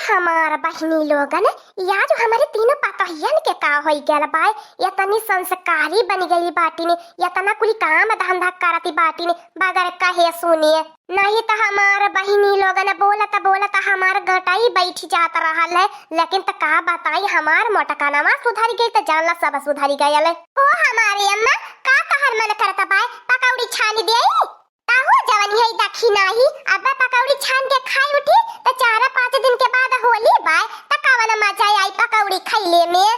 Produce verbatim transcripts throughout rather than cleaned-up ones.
हमार बहिनी लोगन, या जो हमरे तीनों पतोहियन के का होई गयल बाय? यतनी संस्कारी बनि गइल बाटिन, यतना कुलि काम धंधा करति बाटिन, बगैर कहे सुने। नहीं त हमार बहिनी लोगन बोलत बोलत हमार गटई बैठ जात रहल है, लेकिन त का बताई, हमार मोटकनवा सुधरि गई त जान ला सब सुधरि गयल। ओ हमारे अम्मा, का तोहर मन करत बाय, पकौड़ी छानि देई? ताहू जवन यही दखी नाही, अब पकौड़ी छान के खाई उठी, त चार पाँच दिन के बाद होली बाय, त कवन मजा आई पकौड़ी खइले में।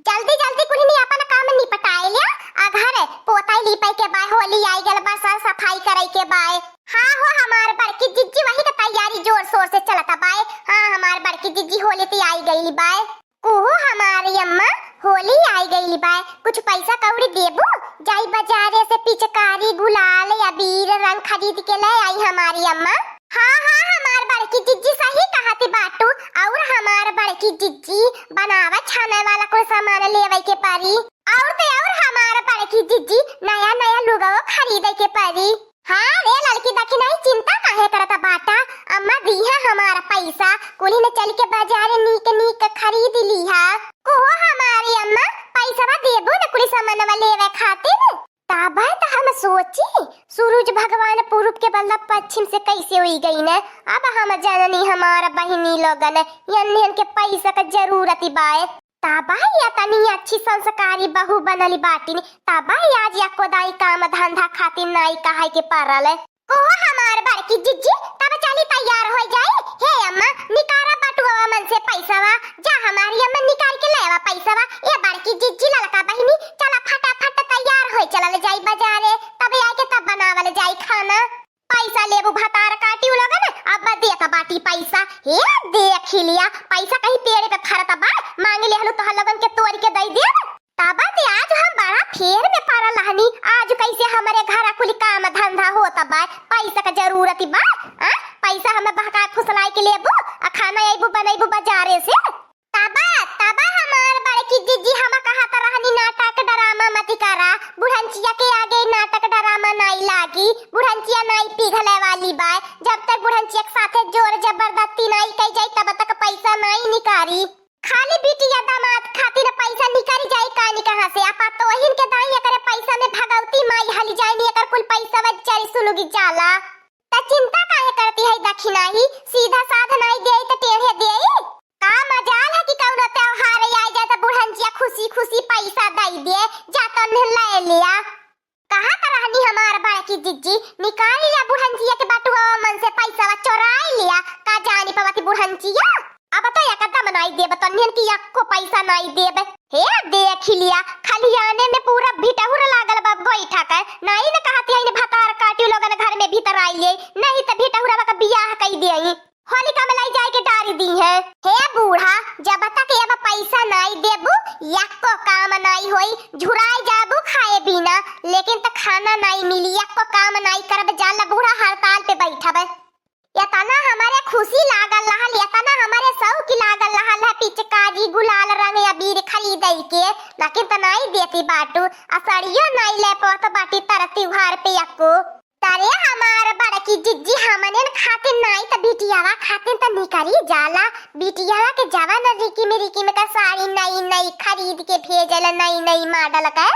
जल्दी जल्दी कुल्हिनी अपन काम निपटाए लिया, आ घर पोताई लीपे के बाय, होली आई गल बा, सर सफाई करे के बाय। हाँ हो हमार बड़की जिज्जी, वही के तैयारी जोर शोर से चलत बाय। हाँ हमार बड़की जिज्जी, होली ती आई गई बाय। ओहो हमारी अम्मा, होली आई गइल बाय, कुछ पैसा कौड़ी देबू? जाई बजारे से पिचकारी, गुलाल, अबीर, रंग खरीद के ले आई हमारी अम्मा। हाँ, हाँ, हमार बड़की जिज्जी सही कहत बाटू, और हमार बड़की जिज्जी बनावे छाने वाला कुल सामान लेवे के परी, और ते और हमार बड़की जिज्जी नया नया लुगवो खरीदे के परी। हाँ रे ललकी दखिनाही, चिंता काहे करत बाटा? अम्मा दीहा हमार पैसा, कुल्हिन चल के बजारे नीक नीक खरीद लीहा। ओहो हमारी अम्मा, पैसवा देबो न कुल्हि समनवा लेवे खातिर? तबे त हम सोची, सूरज भगवान पूरब के बदला पश्चिम से कैसे होई गई न। अब हम जननी हमार बहिनी लोगन, यन्हन के पैसा क जरूरत बाय। तबा यतनी अच्छी संस्कारी बहू बनली बाटिन, तबा आज यको दाई काम धंधा खातिर नाई कहाई के परल। ओहो हमार बड़की जिज्जी, तब चली तैयार होई जाई। हे अम्मा, निकारा बटुआ मन से पैसवा, जा हमारी अम्मा निकाल के ले आवा पैसवा। ए बड़की जिज्जी, ललका बहिनी, चला फटाफट तैयार होई चलल जाई बजारे, तब आके तब बनावल जाई खाना। पैसा लेबू भतार काटी उ लोगन, अब देत बाटी पैसा। हे देख लिया, पैसा कहीं पेड़ पे फरत बा, मांग लेहलू तोहर लोगन के तोड़ के दई देब। तब ते आज हम बड़ा फेर में पड़ल हनी, आज कैसे हमरे घर कुल काम धंधा होत बा, पैसा के जरूरत बा। आ? पैसा हमें बहकाए फुसलाए के लेबू, आ खाना अइबू बनइबू बजारे से। तबा, तबा हमार बड़की जिज्जी हम कहत रहनी नाटक ड्रामा मत करा, बुढ़ंचिया के आगे नाटक ड्रामा नाई लागी, बुढ़ंचिया नाई पिघले वाली बाय। जब तक बुढ़ंचिया के साथे जोर जबरदस्ती नाई कई जाई तब तक पैसा नाई निकारी। खाली बिटिया दामाद खातिर पैसा निकारी जाई कानी कहाँ से? आपा तोहिन के दाई एकरे पैसा में भगवती माई हली जाइनी, एकर कुल पैसा चरी सुलुगी जाला। त चिंता काहे करती है दखिनाही? सीधा साधा नाई देई त टेढ़े देई? का मजाल है कि कौनो त्योहार आई जाए त बुढ़ंचिया खुशी खुशी पैसा दई दे, जा तन्ने ले लिया। कहा त रहनी हमार बड़की जिज्जी, निकाल लिया बुढ़ंचिया के बटुआ मन से पैसा चोराई लिया। का जानी पवती बुढ़ंचिया? अब तो एकदम नाई देब तन्ने की यक्को पैसा नाई देब। हे देख लिया, खलियाने में पूरा भिटहुर लागल बा बैठा कर, नाई न कहती है इन्हें भतार काटी लोगन घर में भीतर आइए, नहीं त भिटहुरवा का बियाह कई देई। होलिका में लाई जाए के डारी दी है। हे बूढ़ा, जब तक अब पैसा नाई देबू, यक्को काम नाई होई, झुराई जाबू खाए बिना, लेकिन त खाना नाई मिली, यक्को काम नाई करब, जाल बूढ़ा हड़ताल पे बैठब। यतना हमारे खुशी लागल रहल, यतना हमारे शौक लागल रहल है पिचकारी, गुलाल, रंग, अबीर खरीदई के, लेकिन त नाई देती बाटू, आ साड़ियो नाई ले पावत बाटी तर त्योहार पे यक्को। तरे हमार बड़की जिज्जी, हमनेन खातिर नाई त बिटियावा खातिर त निकरी जाला। बिटियावा के जवन रिकिम रिकिम का साड़ी नई नई खरीद के भेजल, नई नई मॉडल के।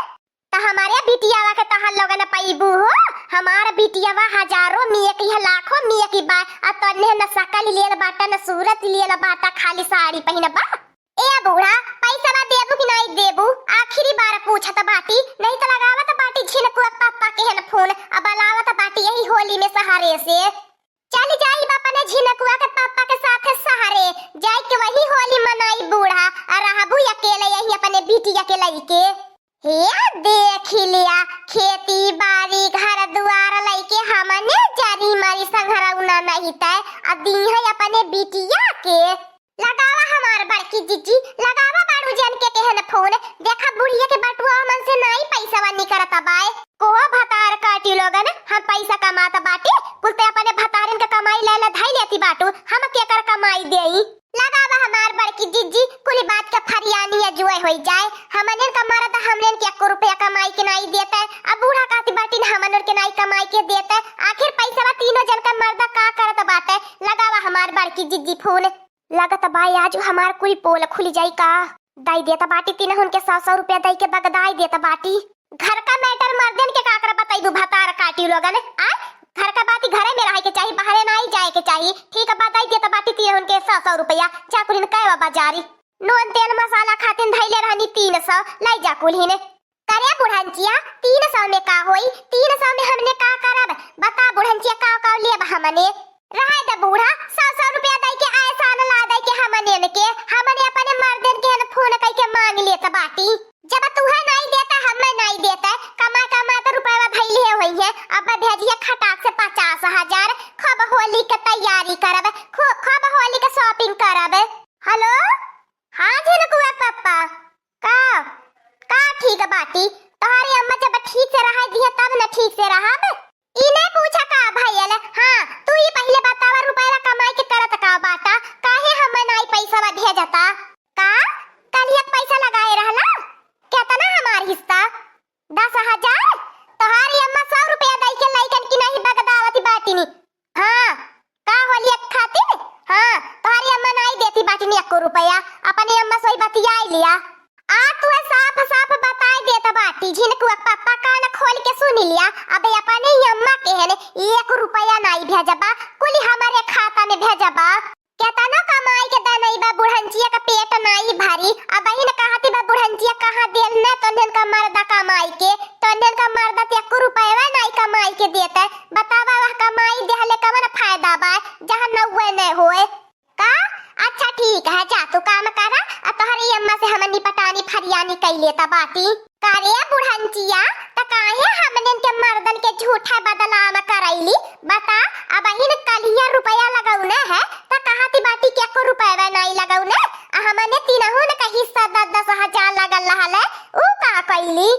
त हमारे बिटियावा के तहन लोगन पैबू हो। हमार बिटियावा हजारों में एक ही, लाखों में एक ही बा। आ तन्ने न सकल लेल बाटा, न सूरत लेल बाटा, खाली साड़ी पहिन बा। ए बूढ़ा, पैसवा देबू कि नाई देबू? आखिरी बार पूछत बाटी, नहीं त लगावत बाटी झिनकुआ पापा के हन फोन, अब बलावत बाटी यही होली में सहरे से। चल जाई अपने झिनकुआ के पापा के साथ सहरे, जाई के वही होली मनाई बूढ़ा, आ रहबू अकेले यही अपने बिटिया के लइके। हे देख लिया, खेती बाड़ी घर दुआर लइके हमने जरी मरी संघरौना नहीं तय, आ दी है अपने बिटिया के। लगावा हमार बड़की जिज्जी, लगावा बाड़ू जन के केहन फोन। देखा बुढ़िया के बटुआ मन से नाई पैसवा निकरत बाय। कोहो भतार काटी लोगन, हम पैसा कमात बाटी, कुल ते अपने भतारिन के कमाई ले ले धई लेती बाटू, हम केकर कमाई देई? लगावा हमार बड़की जिज्जी, कुली बात के फरियानी अजुए होई जाए। हमनेन का मरद हमनेन के एको रुपया कमाई के नाई देते, अब बूढ़ा कहती बाटिन हमनोर के नाई कमाई के देते। आखिर पैसवा तीनों जन का मर्दा का करत बाटे? लगावा हमार बड़की जिज्जी फोन। लागत बा आज हमार कुल पोल खुलि जाई का। दइ देत बाटी तीनहुन के सौ सौ रुपया दइ के बगदाइ देत बाटी। घर का matter मर्दन के काकरा बतइबू भतार काटी लोगन, आ? घर का बाती घरे में रहइ के चाही, बाहरे नाहीं जाए के चाही। ठीक बा, दइ देत बाटी तीनहुन के सौ सौ रुपया, जा कुलिन कइ बा बाजारी। नून तेल मसाला खातिन धइले रहनी तीन सौ, लइ जा कुलिन। करे बुढ़नचिया, तीन सौ में का होई? तीन सौ में हमने का करब? बता बुढ़नचिया, का का लेब हमने? रहे दे बूढ़ा, सौ सौ रुपया दइ के एहसान ला दइ के हमने के, हमने अपने मर्दन के हन फोन कइ के मांग लेत बाटी। जब तूहे नाहीं देता, हमें नाहीं देता, कमा कमा त रुपया धइले होइहे, अब भेजिहे खटाक से पचास हजार, खूब होली के तैयारी करब, खू-, खूब होली के shopping करब। Hello, हाँ झिनकुआ पप्पा, का, का ठीक बाटी? तोहरी अम्मा जब ठीक से रहे दिहे तब न ठीक से रहब। ई नहीं पूछा का भइल? हाँ, तू ई पहिले बतावा रुपया कमाई के करत का बाटा? काहे हमें नाहीं पैसा भेजता? का? कल एक पैसा लगाए रहला? केतना हमार हिस्सा? दस हजार? तोहरी अम्मा सौ रुपया दइ के लइकन की नहीं बगदावती बाटिनी। हाँ, का होलिया खातिर? हाँ, तोहरी अम्मा नाहीं देती बाटिनी एको रुपया, अपनी अम्मा सोई बतियाई लिया। आ तू साफ साफ बताई देत बाटी, झिनकुआ पप्पा कान खोल के सुन लिया, अबे अपने ही अम्मा के हने एक रुपया नाहीं भेजबा, कुली हमरे खाता में भेजबा। केतना कमाई के दनई बा, बुढ़नचिया का पेट नाहीं भरी। अबहिन कहती बा बुढ़नचिया कहाँ देल न तोन्हन का मर्दा कमाई के, तोन्हन का मर्दा ते एको रुपयवा नाहीं कमाई के देते। बतावा वह कमाई देहले कवन फायदा बा, जहाँ नउवे न होए। का? अच्छा ठीक है, जा तू काम करा, आ तोहरी अम्मा से हम निपटानी फरियानी कइ लेता बाटी। का रे बुढ़नचिया, त काहे हमनन के मर्दन के झूठा बदनाम करइली? बता, अबहिन कलिया रुपया लगौने है, त कहती बाटी के एको रुपया नाहीं लगौने, आ हमने तीनहुन का हिस्सा दस दस हजार लगल रहल है, ऊ का कइली?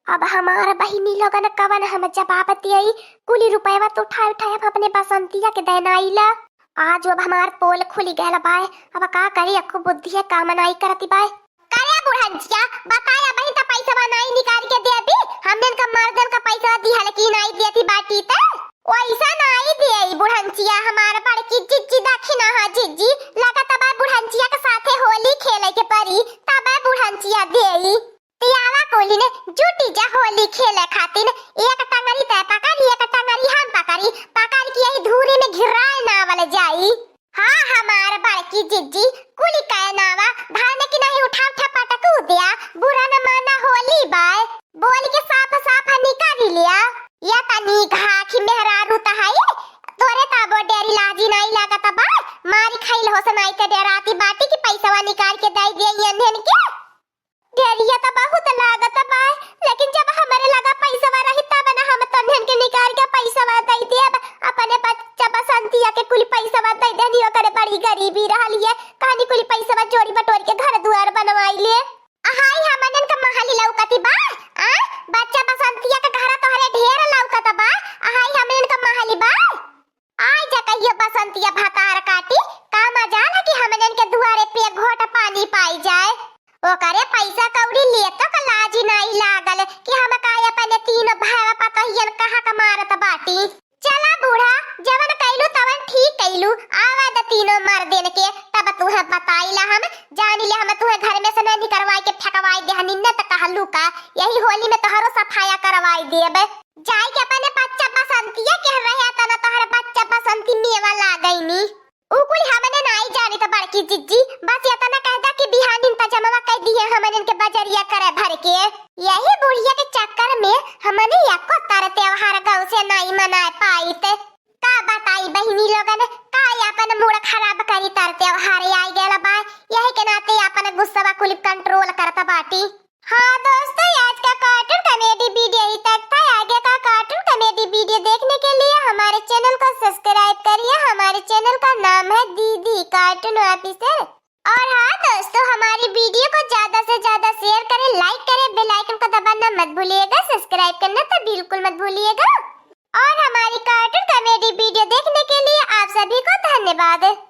अब हमार बहिनी लोगन कवन हम जवाब दियई, कुली रुपयवा तो उठाए उठाए हम अपने बसंतिया के देनाइला। आज अब हमार पोल खुली गयल बाय, अब का करी, अक्कु बुद्धि है काम नाहीं करती बाय। करे बुढ़नचिया, बताए अबहिन त पैसवा नाहीं निकाल के देबी, हमनन का मर्दन का पैसवा दिहल की नाहीं देती बाटी त। वैसा नाहीं देई बुढ़नचिया, हमार बड़की जिज्जी दखिना ह जिज्जी, लगत बा बुढ़नचिया के साथे होली खेले के परी, तबे बुढ़नचिया देई। तियावा कोली ने जुटी जा होली खेले खातिन, एक टंगरी तय पकड़, एक टंगरी हम पकड़ी, पकड़ के यही धूरी में घिराए नावल जाई। हाँ, हमार बड़की जिज्जी, कुली कहे नावा, धान की नहीं उठा उठा पटकू दिया, बुरा न माना होली बाय, बोल के साफ साफ निकाली लिया। या तनी घाखी मेहरारू त है, तोरे ताबो डेरी लाजी नाहीं लागत बा, मारी खाइल हो से नाहीं ते डेराती बाटी की पैसवा निकाल के दे दे इन्हन के। डेरिया त बहुत लागत बा, लेकिन जब हमरे लगा पैसवा रही तब न हम तन्हन के निकाल के पैसवा दे देब। अपने बच्चा बसंतिया के कुल पैसवा दे देनी, ओकरे बड़ी गरीबी रहल है, कहनी कुल पैसवा जोड़ी बटोर के घर दुआर बनवाई ले। अहाई हमनन का महली लौकती बा, आ? बच्चा बसंतिया के घरा तोहरे ढेर लौकत बा, अहाई हमनन का महली बा। आइ जा कहियो बसंतिया भतार काटी, का मजाल है कि हमनन के दुआरे पे घोट पानी पाई जाए। ओकरे पैसा कौड़ी लिए तो का लाजी नाहीं लागल कि हम का अपने तीनों भाई पतोहियन कहाँ का मारत बाटी। चला बूढ़ा, जवन कइलू तवन ठीक कइलू, आवा द तीनों मर्देन के, तब तुहे बताई ला हम, जानी ले हम तुहे घर में से न निकरवाई के फेंकवाई देहनी न त कहलू का, यही होली में तोहरो सफाया करवाई देब। जाई के अपने बच्चा बसंतिया के रहे, तना तोहर बच्चा बसंती मेवा लागइनी। उ कुल हमने नाई जानी त बड़की जिज्जी, बस एतना कह दा कि बिहान इंतजामवा कइ दिहे हमने के बजरिया करे भर के। यही बुढ़िया के चक्कर में हमने एको तर त्योहार गौ से नाई मनाए पाइत। का बताई बहिनी लोगन, का अपन मूड खराब करी, तर त्योहार आई गयल बा, यही के नाते अपन गुस्सवा कुल control करत बाटी। हाँ दोस्तों, आज का cartoon comedy video ही तक था। आगे का cartoon comedy video देखने के लिए हमारे channel को subscribe करिए। हमारे channel का नाम है दीदी Cartoon Officer। और हाँ दोस्तों, हमारी video को ज्यादा से ज्यादा share करें, like करें, bell icon को दबाना मत भूलिएगा, subscribe करना तो बिल्कुल मत भूलिएगा। और हमारी cartoon comedy video देखने के लिए आप सभी को धन्यवाद।